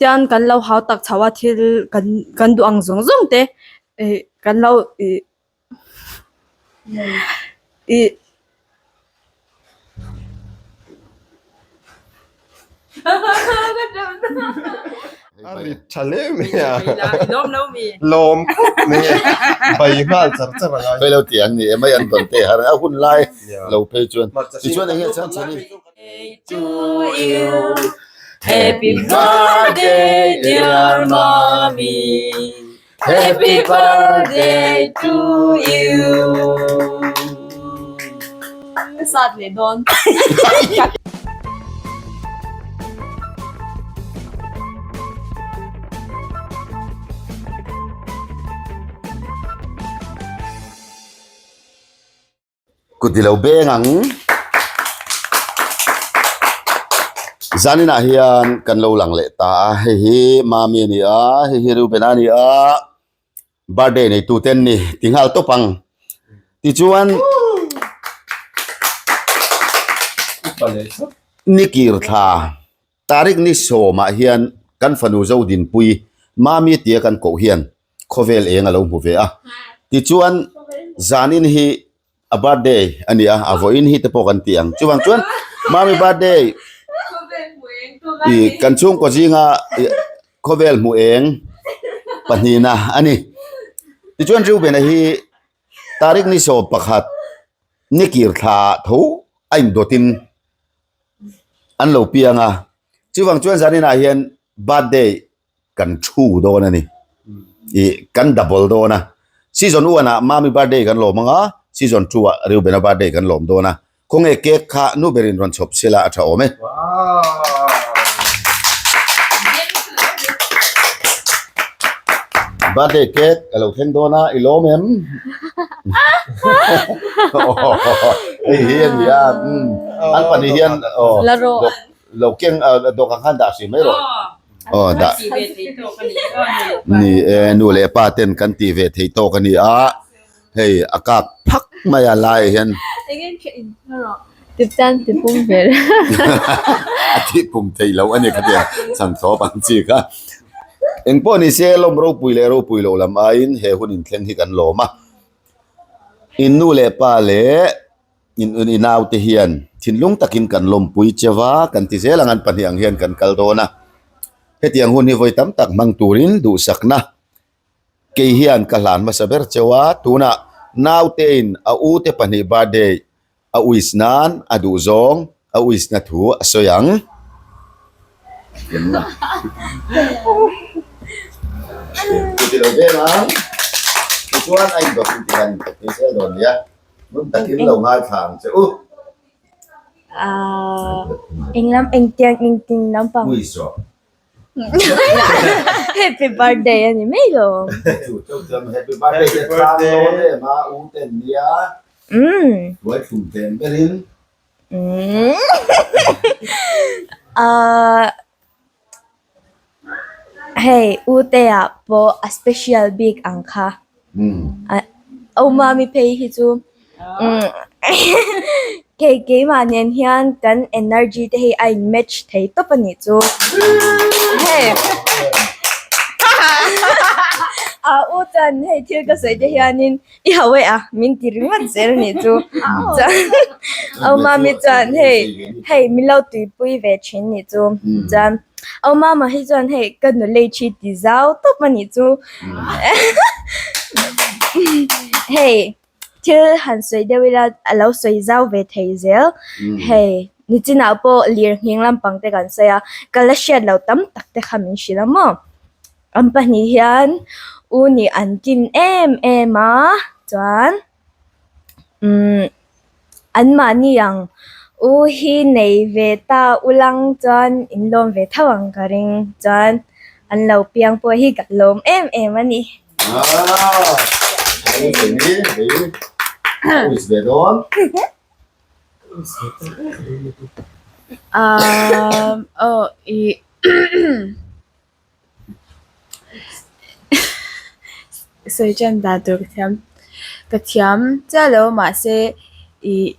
Tian kan lo hau tak chho a thil kan kan duh ang zawng zawng te ih kan lo ih ih. A ri tha hle mai a. Lawm khawp mai a. Bai nghal char char a ngai. Hei lo ti an ni em mai an tawn te har a hun lai lo phei chuan tichuan eng nge chhan chhan in. To you Happy birthday dear mommy Happy birthday to you. Ka sat leh dawn. Kut i lo beng ang. Zaninah hian kan lo lang leh ta a, hei hi Mami a ni a, hei hi Reuben-a a ni a, birthday neitu te an ni ti nghal tawp ang. Tichuan ni kir thla tarik ni sawmah hian kan fanu Zodinpui Mami tia kan koh hian khawvel eng a lo hmu ve a tichuan zanin hi a birthday a ni a a vawiin hi te pawh kan ti ang chuvang chuan mami birthday ih kan chhungkaw zinga ih khawvel hmuh eng pahnihna a ni tichuan Reuben-a hi tarik ni sawm pakhat ni kir thla tho a indawtin an lo piang a chuvang chuan zaninah hian birthday kan thu dawn a ni ih kan double dawn a season one ah mami birthday kan lawm ang a season two ah Reubena birthday kan lawm dawn a khawnge cake kha nu berin rawn chhawp sela a tha awm e. Birthday cake a lo thleng dawn a i lawm em? Hei hi a ni a an pahnih hian aw lo keng dawhkan khan dah hrih mai rawh. Aw dah ni e nu leh pa ten kan tih ve thei tawk a ni a hei a kak phak mai a laiah hian a tih pum theih loh a ni khatia chhan thlawp ang chi kha engpawh ni se lawm ropui leh ropui loh lam aiin he hun inthleng hi kan lawm a in nu leh pa leh. I naute hian thinlung takin kan lawmpui che va, kan ti zel ang an pahnih ang hian kan kal dawn a. Hetiang hun hi vawi tam tak hmang turin duhsakna kei hian ka hlan hmasa ber cheu a, tunah nautein a ute pahnih birthday a wish nan a duhzawng a wish na thu a sawi ang. Chuti lo veng ang, tichuan a indawt inti han indawt thei zel dawn nia. Ngun takin lo ngaithla ang che u. Ahh englam engtiang engtin lampang. Quiz rawh. Happy birthday a ni mai lo. Chu chauh chuan happy birthday te chang dawn em a u ten nia. Umm. Hruai thlum tlem berin. Umm. Ahh Hei u te ah pawh a special bik ang kha au mami phei hi chu kei keimah nen hian kan energy te hi a in match thei tawp a nih chu hei a u chuan hei thil ka sawi te hianin I hau e a, min ti ringawt zel nih chu. Chuan au mami chuan hei hei min lo tuipui ve thin nih chu. Chuan au mama hi chuan hei ka knowledge hi ti zau tawp a nih chu. Hei thil han sawi deuh ila a lo sawi zau ve thei zel. Hei nichinah pawh lirnghing lampang te kan sawi a, ka la hriat lo tam tak te kha min hrilh a maw. An pahnih hian u nih an tlin em em a chuan umm anmahni ang u hi nei ve ta ulang chuan in lawm ve tho ang ka ring chuan an lo piang pawh hi ka lawm em em a ni. Aaa aw ih. Sawi ṭan dan tur ka thiam ka thiam chiah lo mahse ih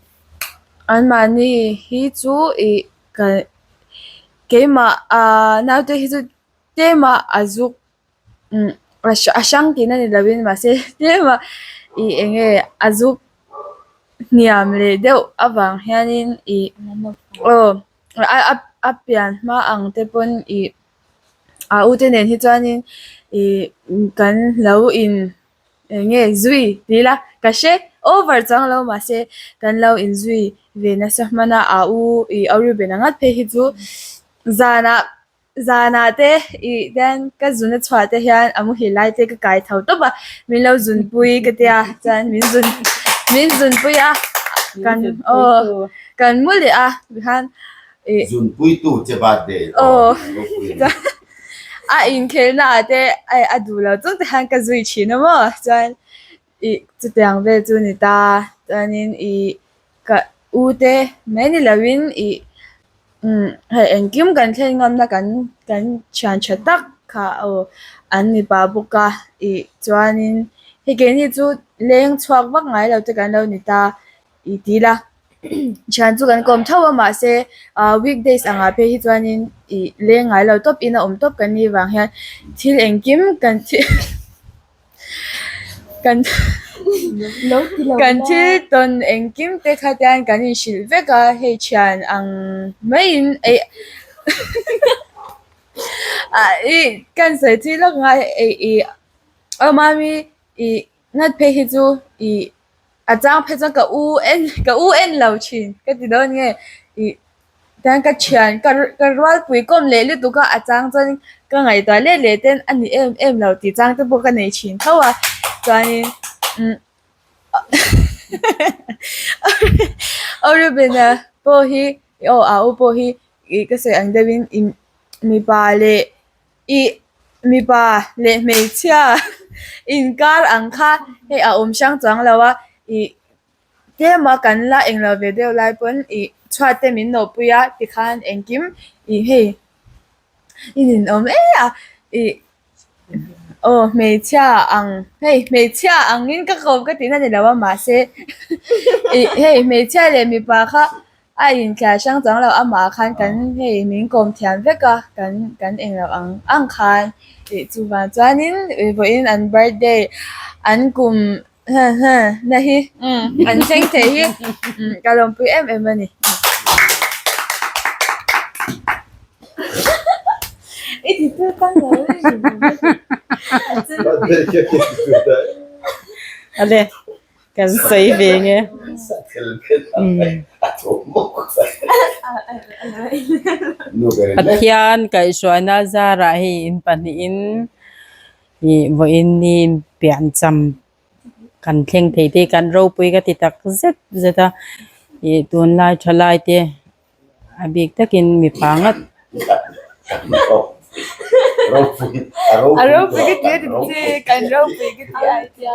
Tlema a zuk umm a hrang tihna ni lovin mahse tlema ih eng nge a zuk hniam leh deuh avang hianin ih aw a a pian hma ang te pawn ih a u te nen hi chuanin ih kan lo in eng nge zui ti ila ka hre over chuang lo mahse kan lo inzui ve nasa hman a a u ih a Reuben-a ngat phei hi chu zanah. Zanah te ih hian ka zun a chhuah te hian a muhil lai te ka kai tho tawp a, min lo zunpui ka tia chuan min zun min zunpui a kan aw kan mu leh a tikhan ih Zunpuitu che birthday aw a inkhelhna ah te a duh lo chung te hian ka zui thin a maw chuan ih chutiang vel chu a ni ta chuanin ih ka u te mai ni lovin ih Umm hei engkim kan thlen ngamna kan kan thian tha tak kha aw an ni pah bawk a ih chuanin hei keini chu leng chhuak vak ngai lo te kan lo ni ta ih ti ila thian chu kan kawm tho a mahse ah weekdays angah phei hi chuanin ih leng ngai lo tawp in a awm tawp kan nih vang hian thil engkim kan thil Kan kan thil tawn engkim te kha tian kan inhrilh vek a, hei thian ang maiin eih ah ih kan sawi thui lawk ngai eih ih aw mami ih ngat phei hi chu ih a chang phei chuan ka u en ka u en lo thin ka ti dawn nge ih Tiang ka thian ka ka rualpui kawm leh lutuk a, a chang chuan ka ngaihtuah let leh ten a ni em em lo tih chang te pawh ka nei thin tho a, chuanin umm aw Reuben-a pawh hi aw a u pawh hi ih ka sawi ang deuhin ih mipa leh ih mipa leh hmeichhia inkar ang kha hei a awm hrang chuang lo a ih. Tlema kan la englo ve deuh lai pawn ih chhuat te min nawhpui a tikhan engkim ih hei i ninawm e a ih aw hmeichhia ang hei hmeichhia angin ka kawm ka tihna ni lo a mahse ih hei hmeichhia leh mipa kha a inthliar hrang chuang lo amah khan kan hei min kawm thiam vek a kan kan englo ang ang khan ih chuvang chuanin vawiin an birthday an kum. Ha ha na hi an thleng thei hi ka lawmpui em em a ni. I ti tu tang lo Ale kan sawi ve nge. Pathian kaihhruaina zarah hei in pahnihin Ih vawiin ni piancham kan thleng thei te kan ropui ka ti tak zet zet a ih tunlai thalai te a bik takin mipa ngat.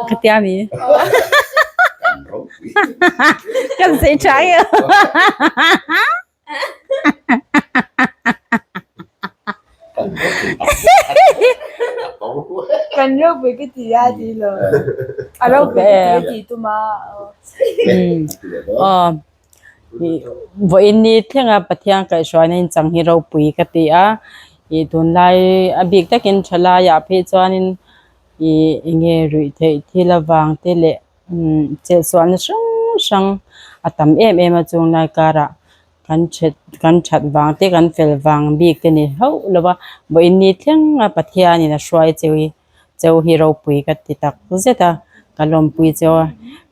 Ka tia mi kan sawi tha nge. Kan ropui ka ti a ti lo. A ropui ka ti a ti tum a. Aw vawiin ni thlenga Pathian kaihhruaina in chang hi ropui ka ti a. Ih tunlai a bik takin thalaiah phei chuanin ih eng nge ruih theih thil avang te leh Umm chetsualna hrang hrang a tam em em a chunglai karah kan that kan that vang te kan fel vang bik te ni hauh lo va vawiin ni thleng a Pathianin a hruai cheu hi cheu hi ropui ka ti tak zet a ka lawmpui cheu a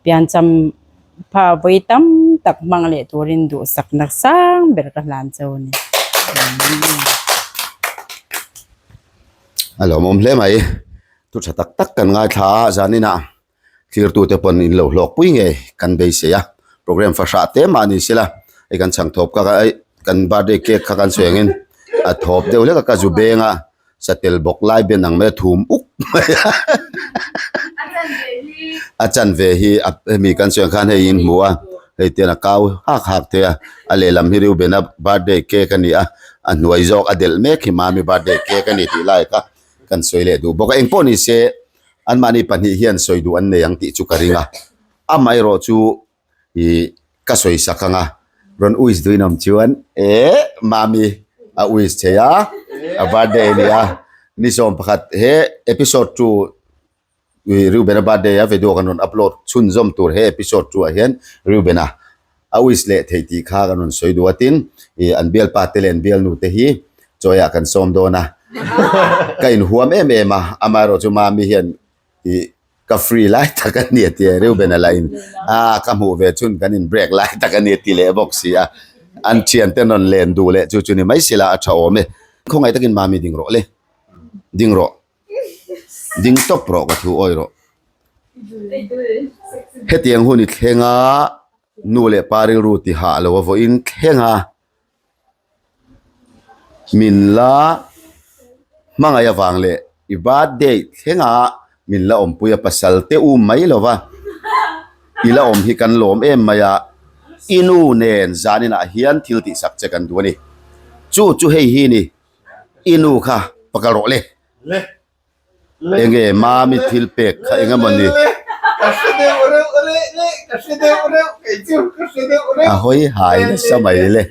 piancham pha vawi tam tak hmang leh turin duhsakna sang ber ka hlan cheu a ni. A lawmawm hle mai thu tha tak tak kan ngaithla a zaninah. Thirtute pawn in lo hlawkpui ngei kan beisei a, program fahrah te mah ni sela hei kan chhang thawp kha aih kan birthday cake kha kan sawi angin a thawp deuh hlek a ka zu beng a satel bawk lai ben ang mai a thum uk mai a a chanve hi a hemi kan sawi ang khan hei in hmu a hei tian a kau hak hak thei a a lehlam hi Reuben-a birthday cake a ni a a hnuai zawk a delh mek hi mami birthday cake a ni tih lai kha kan sawi leh duh bawk a engpawh ni se. Anmahni pahnih hian sawi duh an nei ang tih chu ka ring a, amaherawh chu ih ka sawi sak ang a, rawn wish duhin awm chuan eh Mami a wish thei a, a birthday a ni a. Ni 11 he episode 2 Reuben-a birthday a video kan rawn upload chhunzawm tur he episode 2 ah hian Reuben-a a wish leh theih tih kha kan rawn sawi duh a tin ih an bialpa te leh an bialnu te hi chawi ah kan sawm dawn a ka inhuam em em a amaherawhchu mami hian ih ka free lai tak a ni a ti a Reuben-a lah in ah ka hmuh ve chhun kan in break lai tak a ni a ti leh bawk si a an thian te rawn len duh leh chu chu ni mai sila a tha awm e khawngaih takin mami ding rawh le ding rawh ding tawp rawh ka thu awi rawh hetiang hun i thleng a nu leh pa rilru ti hah lo a vawiin thleng a. Min la hmangaih avang leh i birthday thlenga min la awmpui a pasal te um mai lo va, i la awm hi kan lawm em mai a, i nu nen zaninah hian thil tihsak che kan duh a ni. Chu chu hei hi ni, i nu kha pakal rawh le. Enge mami thil pek kha eng emaw ni? A hawi hai nasa mai le.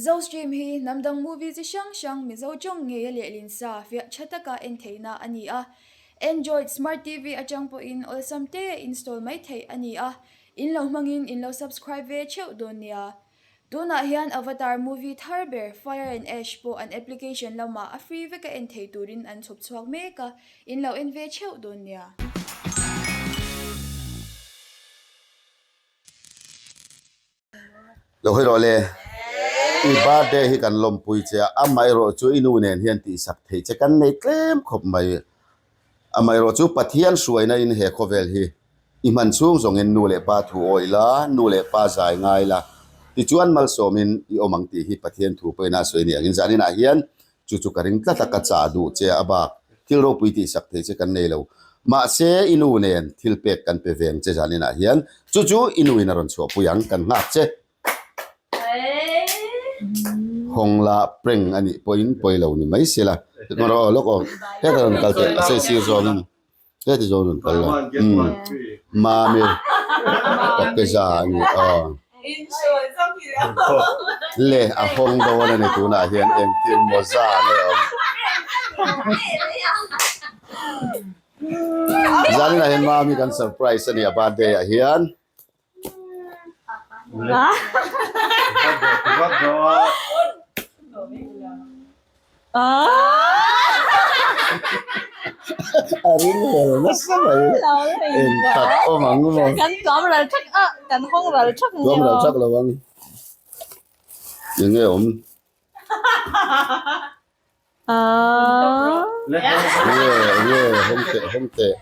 Zostream hi hnam dang movie chi hrang hrang Mizo tawng ngeia lehlin sa fiah tha taka en theihna a ni a. Android Smart TV atang pawhin awlsam te install mai theih a ni a. In lo hmangin in lo subscribe ve theuh dawn nia. Tunah hian Avatar movie thar ber Fire and Ash pawh an application lamah a free veka en thei turin an chhawp chhuak mek a, in lo en ve theuh dawn nia. Lo hawi rawh le, i birthday hi kan lawmpui che a, amaherawh chu i nu nen hian tihsak theih che kan nei tlem khawp mai. Amaherawh chu Pathian hruaina in he khawvel hi I hman chhung zawngin nu leh pa thu awih la, nu leh pa zai ngai la, tichuan malsawmin i awm ang tih hi Pathian thu pawhin a sawi a ni angin zaninah hian chu chu ka ring tlat a, ka chah duh che a bak thil ropui tihsak thei che kan nei lo. Mahse i nu nen thil pek kan pe veng che zaninah hian chu chu i nuin a rawn chhuahpui ang, kan nghak che. Hawng la prank a nih pawhin pawi lo ni mai se la, rawh lawk aw, heta rawn kal teh a saisir zawngin. Heti zawng rawn kal la. Umm. Mami. Pakeza a ni aw. Le a hawng dawn a ni tunah hian engtin maw za nge awm. Zaninah hian Mami kan surprise a ni a birthday ah hian. A ring hel nasa mai eng tak awm ang maw. Kan tuam ral thak a kan hawng ral thak Tuam ral thak lo ang. Enge awm? Enge enge hawng teh hawng teh.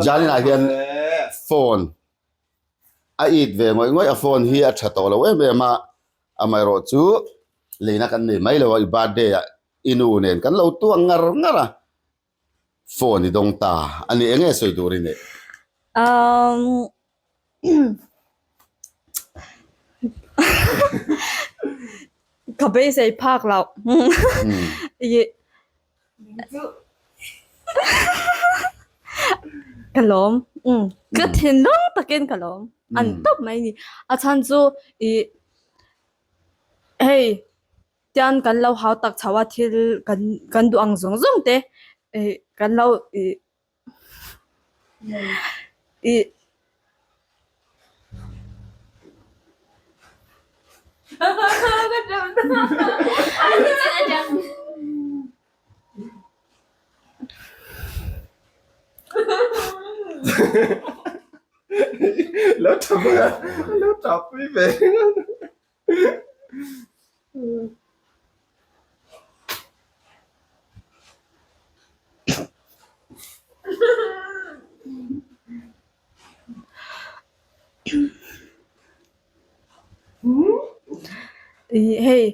Zaninah hian phone a it ve ngawih ngawih a phone hi a tha tawh lo em em a amaherawh chu leina kan nei mai lo a i birthday ah i nu nen kan lo tuang ngar ngar a. Phone i dawng ta a ni enge sawi tur i neih? Um ka beisei phak loh i ka lawm um ka thinlung takin ka lawm an tawp mai a ni a chhan chu i hei Tian kan lo hau tak chho a thil kan kan duh ang zawng zawng te ih kan lo ih ih. Lo tap a, lo tap pui ve ringawt. Ih hei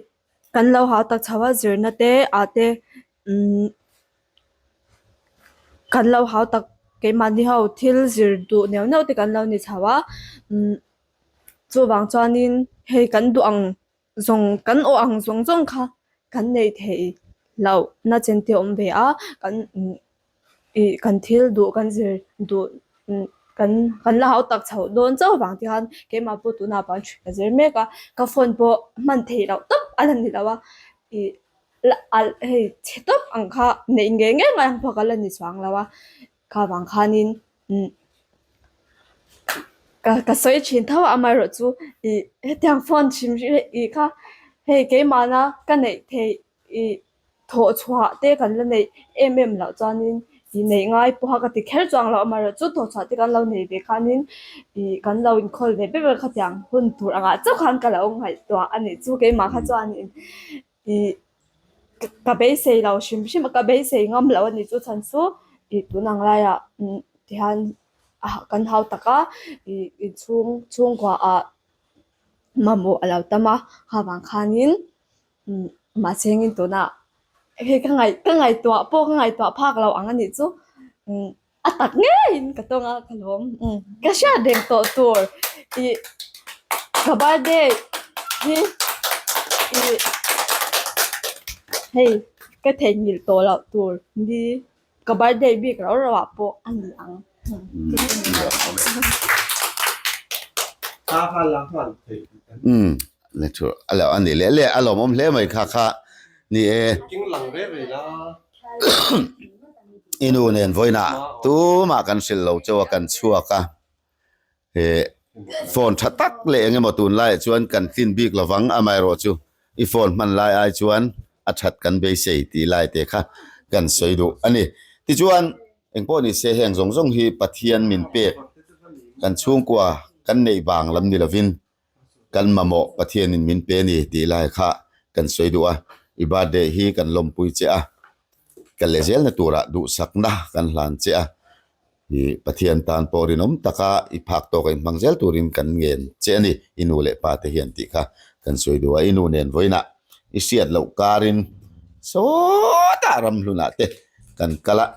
kan lo hau tak chho a zirna te ah te umm kan lo hau tak keimahni ho thil zir duh neuh neuh te kan lo ni chho a umm chuvang chuanin hei kan duh ang zawng kan awh ang zawng zawng kha kan neih theih loh na chen te a awm ve a kan umm ih kan thil duh kan zir duh umm kan kan la hau tak chhoh dawn chauh vang te khan keimah pawh tunah pawh ka zir mek a ka phone pawh hman theih loh tawp a la ni lo a ih la alh hei chhe tawp ang kha neih ngei ngei mai ang pawh ka la ni chuang lo a kha vang khanin umm ka ka sawi thin tho a amaherawhchu ih hetiang phone hrim hrim ih kha hei keimahna ka neih theih ih thawh chhuah te kan la neih em em loh chuanin ih neih ngai pawha ka ti kher chuang loh amaherawhchu thawh chhuah te kan lo nei ve khanin ih kan lo inkhawl ve ber ber khatiang hun tur angah chauh khan ka lo ngaihtuah a nih chu keimah kha chuanin ih ka beisei lo hrim hrim a ka beisei ngam loh a nih chu chhan chu ih tun ang laiah tihian kan hau tak a ih inchhung chhungkua ah mamawh a lo tam a kha vang khanin mahse engin tunah hei ka ngaih ka ngaihtuah pawh ka ngaihtuah phak loh ang a nih chu a tak ngeiin ka tawng a ka lawm ka hriat reng tawh tur ih ka birthday hi ih hei ka theihnghilh tawh loh tur ni ka birthday bik rau rau ah pawh a ni ang. A ni leh leh a lawmawm hle mai kha kha ni e. I nu nen vawiinah tumah kan hrilh lo chauh a kan chhuak a he phone tha tak leh eng emaw tunlaiah chuan kan tlin bik lovang amaherawhchu i phone hman lai ai chuan a that kan beisei tih lai te kha kan sawi duh a ni. Tichuan engpawh ni se heng zawng zawng hi Pathian min pek kan chhungkua kan neih vang lam ni lovin kan mamawh Pathianin min pe a ni tih lai kha kan sawi duh a, i birthday hi kan lawmpui che a, kal leh zelna turah duhsakna kan hlan che a, i Pathian tan pawh rinawm taka i phak tawk a inhmang zel turin kan ngen che a ni, i nu leh pa te hian tih kha kan sawi duh a, i nu nen vawiinah i hriat loh karin sawtah ramhlunah te kan kal a.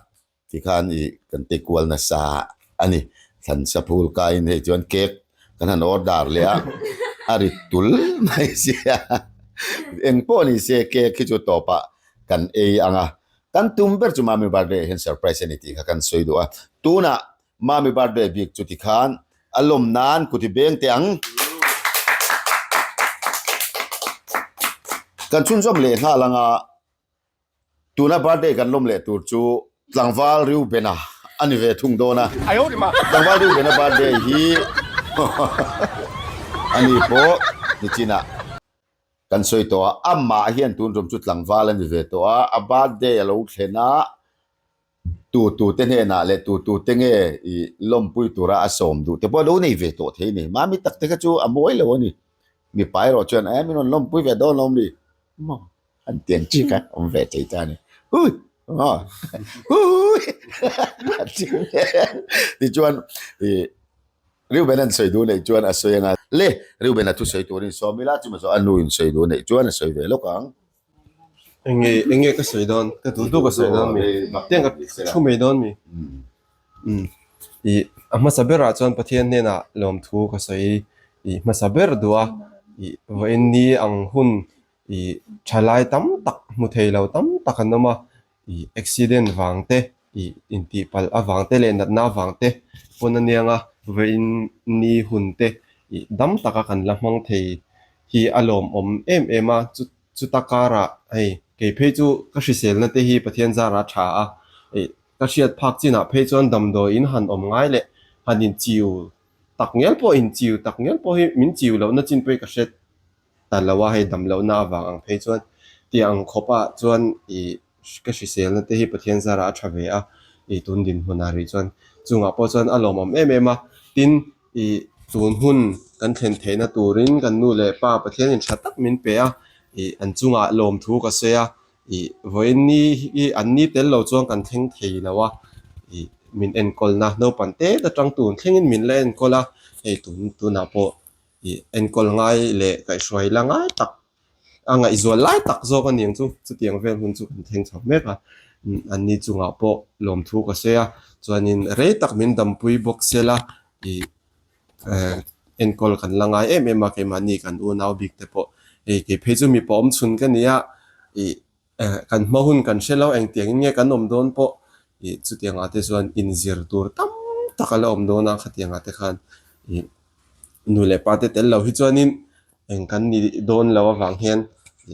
Tikhan i kan ti kual nasa a ni. Thlan saphul kaiin hei chuan cake kan han order leh a, a rit tul mai sia. Eng pawh ni se cake hi chu tawpah kan ei ang a. Kan tum ber chu Mami birthday ah hian surprise a ni tih kha kan sawi duh a. Tunah Mami birthday bik chu tikhan a lawm nan kuti beng teh ang. Kan chhunzawm leh nghal ang a. Tuna birthday kan lawm leh tur chu tlangval Reubena a ni ve thung dawn a. Tlangval Reubena birthday hi a ni pawh nichinah kan sawi tawh a, amah hian tun tum chu tlangval a ni ve tawh a, a birthday a lo thlen a, tu tu te hnenah leh tu tu te nge i lawmpui tura a sawm duh te pawh a lo nei ve tawh thei a ni. Mami tak te kha chu a mawi lo a ni. Mipa erawh chuan e min rawn lawmpui ve dawn lo mi maw? An tiang chi kha awm ve thei ta a ni. Hui! Aw! Hui! Tichuan i Reuben an sawi duh neih chuan a sawi anga le Reuben a thusawi turin sawm ila chumi zawh a nu in sawi duh neih chuan a sawi ve lawk ang. Enge enge ka sawi dawn ka duh duh ka sawi dawn mi tiang ka thu mai dawn mi umm ih a hmasa berah chuan Pathian hnenah lawmthu ka sawi ih hmasa ber duh a ih vawiin ni ang hun ih thalai tam tak hmu thei lo tam tak an awm a ih accident vang te ih intihpalh avang te leh natna avang te pawn a niang a vawiin ni hun te ih dam taka kan la hmang thei hi a lawmawm em em a chu chuta karah hei kei phei chu ka hriselna te hi Pathian zarah a tha a ih ka hriat phak chinah phei chuan damdawiin han awm ngai leh han inchiu tak ngial pawh inchiu tak ngial pawh hi min chiu lohna chin pawh hi ka hre. ta lo a, hei dam lohna avang ang phei chuan tih ang khawp ah chuan ih ka hriselna te hi Pathian zarah a tha ve a, ih tun dinhmunah rih chuan chungah pawh chuan a lawmawm em em a, tin ih tun hun kan thlen theihna turin kan nu leh pa Pathianin tha tak min pe a, ih an chungah lawmthu ka sawi a, ih vawiin ni hi an ni tel lo chuan kan thleng thei lo a, ih min enkawlna naupang te atang tun thlengin min la enkawl a, hei tun tunah pawh ih enkawl ngai leh kaihhruai la ngai tak a ngaihzual lai tak zawk a niang chu chutiang vel hun chu kan thleng chho mek a, an ni chungah pawh lawmthu ka sawi a, chuanin rei tak min dampui bawk sela ih eh enkawl kan la ngai em em a keimahni kan unau bik te pawh hei kei phei chu mipa awm chhun ka ni a ih eh kan hma hun kan hre lo engtiang in nge kan awm dawn pawh ih chutiang ah te chuan inzir tur tam tak a la awm dawn a khatiang ah te khan ih nu leh pa te tel lo hi chuanin eng kan ni dawn lo avang hian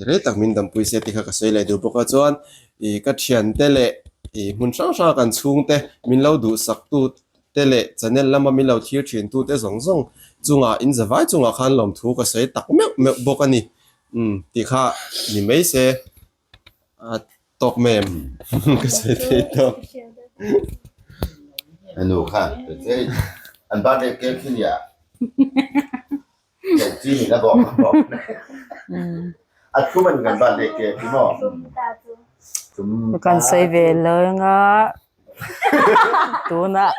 rei tak min dampui se tih kha ka sawi leh duh bawk a chuan ih ka thiante leh ih hmun hrang hrang a kan chhungte min lo duhsak tu te leh channel lama min lo thlir thin tu te zawng zawng chungah in zavai chungah khan lawmthu ka sawi tak meuh meuh bawk a ni umm tih kha ni mai se a tawk mai em ka sawi thei tawk. Nu kha an birthday cake hi nia. Kan sawi ve lo anga tunah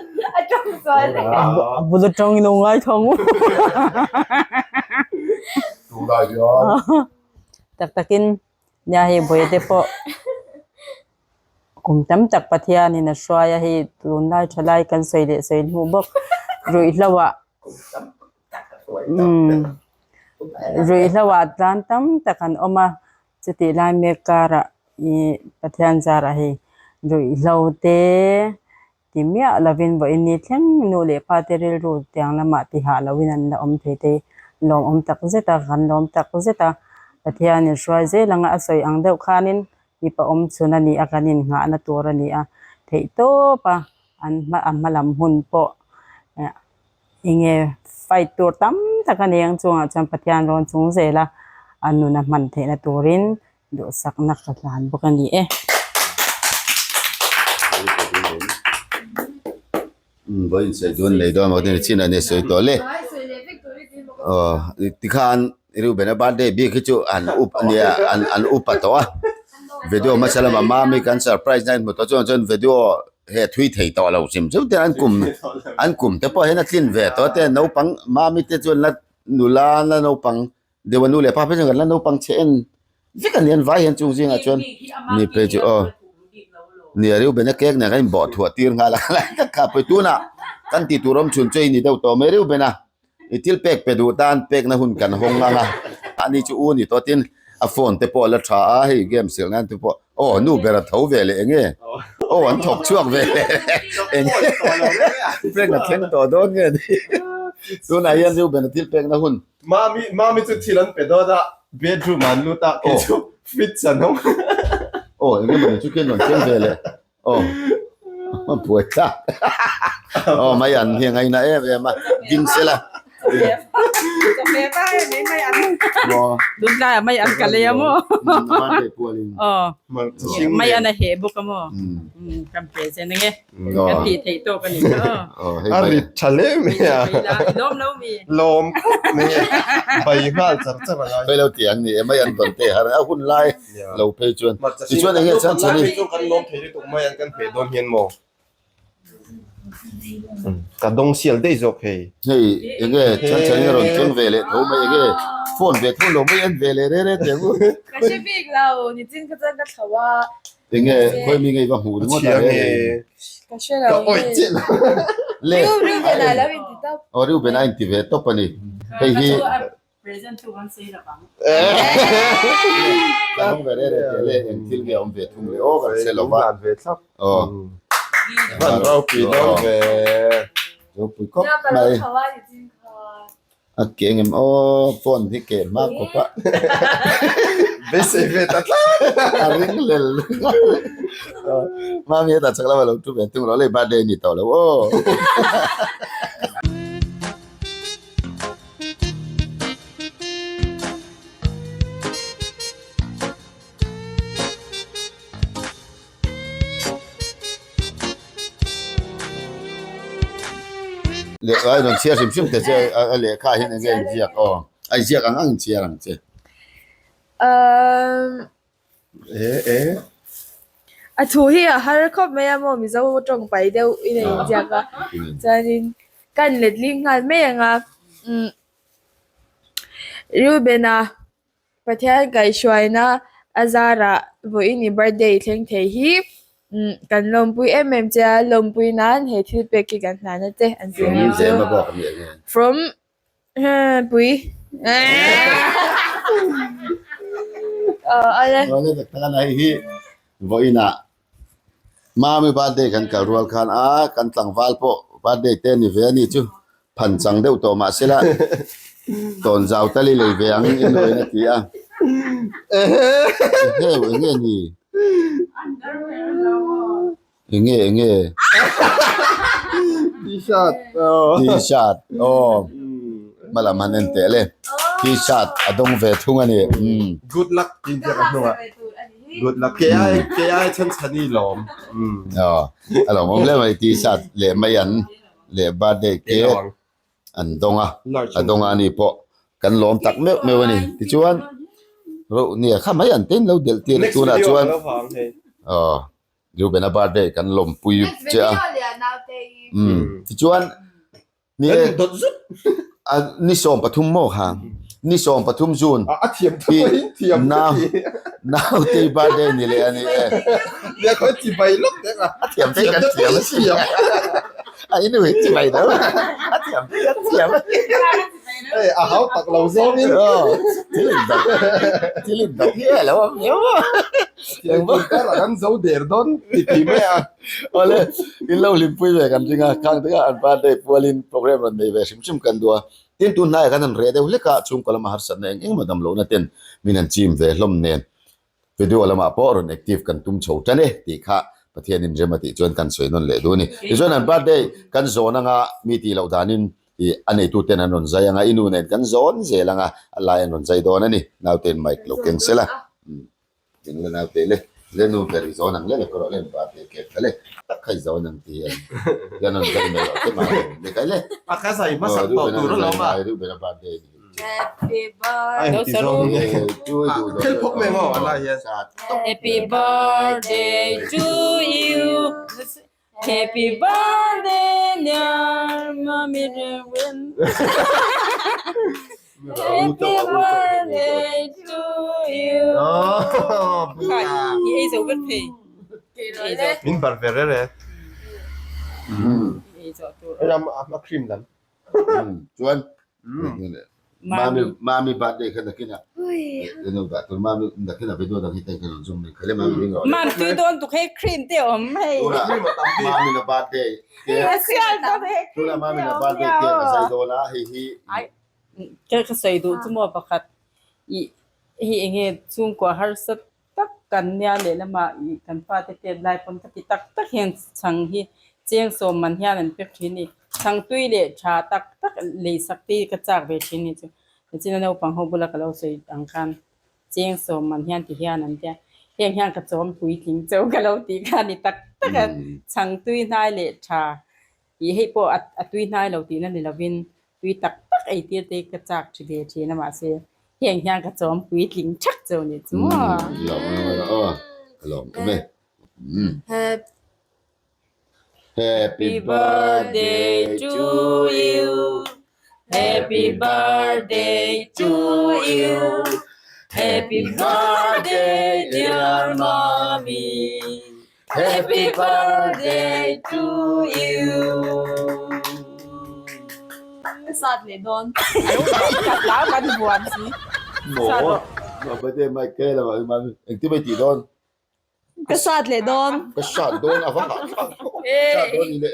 a bul atangin a ngai thang tak takin nia hei bawihte pawh kum tam tak Pathianin a hruai a hei tunlai thalai kan sawi leh sawi hnu bawk ruihhlo ah. Ruihhlo ah tlan tam tak an awm a, chutih lai mek karah ih Pathian zarah hei ruihhlo te ti miah lovin vawiin ni thleng nu leh pa te rilru tiang lamah ti hah lohin an la awm thei te hi lawmawm tak zet a, kan lawm tak zet a, Pathianin hruai zel anga a sawi ang deuh khanin mipa awm chhun a ni a, kan innghahna tur a ni a, theihtawp a an hma a hma lam hun pawh eh. Enge fight tur tam tak a ni ang chungah chuan Pathian rawn chung zel a, a nun a hman theihna turin duhsakna ka hlan bawk a ni e. Vawiin sawi dawn nei dawn maw tih chin a ni sawi tawh le. Aw tikhan Reuben-a birthday bik hi chu an up a nia an an up a tawh a video hmasa lamah Mami kan surprise na in hmu tawh chuan chuan video he thui thei tawh lo hrim hrim te an kum an kum te pawh hian a tlin ve tawh te naupang mami te chuan la nula la naupang deuh a nu leh pa phei chuan kan la naupang chhe en vek a ni an vai hian chung zingah chuan mi phei chu aw nia Reuben a cake nen kan inbawh thuah tir nghal a kha pawh tunah kan tih tur awm chhun chu a ni deuh tawh mai Reuben a. I thil pek pe duh tan pekna hun kan hawng ang a, ani chu u ni tawh tin a phone te pawh a la tha a, hei game silh nan te pawh aw nu ber a tho ve leh eng nge aw an thawk chhuak ve leh eng nge prank a thleng tawh dawn nge ni tunah hian Reuben a thil pekna hun Mami mami chu thil an pe dawn a bedroom ah an lut a kei chu fridge an hawng aw eng nge mawni chu khian rawn thleng ve leh. Aw a buai thlak aw mai an hi a ngaina em em a ding sela Tunlai ah mai an ka lei a maw aw mai an a heh bawk a maw kan pe zen ange kan tih theih tawk a ni kha aw a rit tha hle mai a i lawm lo mi lawm khawp mai a bai nghal char char a ngai Hei lo tih ang ni e mai an tawn te har a hun lai lo phei chuan tichuan enge chan chhan i kan lawm thei lutuk mai an kan hmeh dawn hian maw ka dawng sial daih zawk hei hei enge chan chhan i rawn keng ve leh tho mai enge phone ve tho lo mai en ve leh re re teh ang u ka hre bik lo nichin kha chuan ka thlo a enge khawi mi ngei va hmuh ringawt a re ka hre lo ka awih chiah lo le Reuben a lo inti tawp aw Reuben a inti ve tawp a ni hei hi Present chu kan sawi lo ang. Kan awm ve reh reh teh le, eng thil nge a awm ve thung le aw kan hre lo va. Hlan ve thlap. Aw. Hlan ropui dawn ve. Ropui khawp mai. A ke engem aw phone hi ke hma khawp a. Beisei ve ta tlat. A ring lel. Mami hetah chak lama lo thu ve thung rawh le birthday a ni tawh lo aw. Lehkha a rawn chhiar hrim hrim ta che a lehkha ah hian enge a inziak aw a inziak ang ang inchhiar ang che. Umm a thu hi a har khawp mai a maw Mizo tawng pai deuh in a inziak a chuanin kan letling nghal mai ang a umm Reuben-a Pathian kaihhruaina a zarah vawiin i birthday thleng thei hi kan lawmpui em em che a, lawmpui nan he thil pek hi kan hlan a che an ti ang chu. From pui Vawiinah Mami birthday kan kal rual khan a kan tlangval pawh birthday te a ni ve a ni chu phan chang deuh tawh mah sela tawn zau tal i lei ve ang i nuain a ti a eheu enge ni enge enge T-shirt T-shirt aw hmalam han en teh le T-shirt a dawng ve thung a ni Good luck tih inziak a hnungah. Good luck. Ke ai ke ai chhan chhani lawm. Aw a lawm awm hle mai T-shirt leh mai an leh birthday cake an dawng a a dawng a ni pawh kan lawm tak meuh meuh a ni tichuan ro nia kha mai an ten lo delh tir a tunah chuan aw Reuben-a birthday kan lawmpui che a tichuan Ni e, ni 13 maw kha? Ni 13 June. A thiam tho in thiam ka ti. Nautei birthday ni leh a ni e. Nia khawi chi bai lawk deuh a. A thiam thei kan thiam a si. A inu in chi bai deuh. A thiam thei kan thiam a si. Hei a hau tak lo zawng in. Thil in dak thil in dak hi a lo awm viau a. Engvang kar ah kan zo der dawn ti ti mai a. Awle, in lo hlimpui ve kan ring a, khang te kha an birthday pualin program rawn nei ve hrim hrim kan duh a. Tin, tun hnaiah khan an reh deuh hlek a, chhungkaw lama harsatna eng engemaw dam lohna ten min han chim ve hlawm nen video lamah pawh rawn active kan tum chho tan e tih kha Pathianin rem a tih chuan kan sawi nawn leh duh a ni. Tichuan an birthday kan zawn anga mi tih loh danin ih a neituten an rawn zai anga i nu nen kan zawn zel anga a lai an rawn zai dawn a ni. Naute in mic lo keng sela. Ding la naute le le nu ber i zawn ang le le ka rawh le pa te ke tha le tak kha i zawn ang ti hian hian an zai mai loh te mah le le kai le a ka zai hmasak tawh tur alawm a ru ber a birthday ni Happy birthday thil phawk mai maw a lai hian Happy birthday to you Happy birthday dear mommy Reuben Happy birthday to you I ei zo vek thei Min bar ve rere a cream lam Chuan Mami mami birthday kha nakinah eno dah tur mami nakinah video dang hi ten kan rawn zawm mai kha le mami ring rawh le. Mam tui dawn tuk hei cream te awm hei. Tunah mami na birthday cake tunah mami na birthday cake a zai dawn a hei hi. Ka ka sawi duh chu maw pakhat i hei enge chhungkua harsa tak kan nia lehlamah ih kan fate tet lai pawn ka ti tak tak hian chhang hi cheng sawm man hian an pek thin a ni. Chhang tui leh tha tak tak lei sak te hi ka chak ve thin a ni chu. Nichina naupang ho bula ka lo sawi ang khan cheng sawm man hian ti hian an tia heng hian ka chawm puitling chauh ka lo tih kha a ni tak tak a. Chhang tui hnai leh tha ih hei pawh a tui hnai lo tihna ni lovin Tui tak tak ei tir te ka chak thi ve thin a mahse heng hian ka chawm puitling thak cheu ni chu maw. Lawm awm aw ka lawm awm e. Happy birthday to you Happy birthday to you Happy birthday dear mommy Happy birthday to you. Ka sat leh dawn. Ka hlau kan huam si. Maw? Maw birthday mai ke la mai mai engtin mai tih dawn? Ka sat leh dawn. Ka sat dawn a va hah thlak. Sat dawn ni le.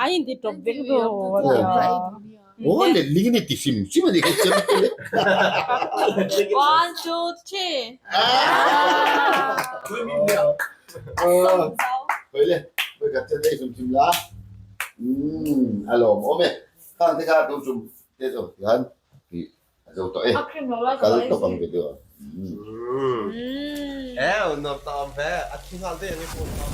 A in ti tawp vek dawn. Aw let ling ni ti hrim hrim a ni kha chem te le. One, two, three. Hoi le, hoi ka chet ei hrim hrim la. A lawm awm e. Khang te kha tu chum te chu tihan a zo tawh e. Kal tawp ang video. Ew, nuam ta awm ve. A thi nghal daih ang i phone kha.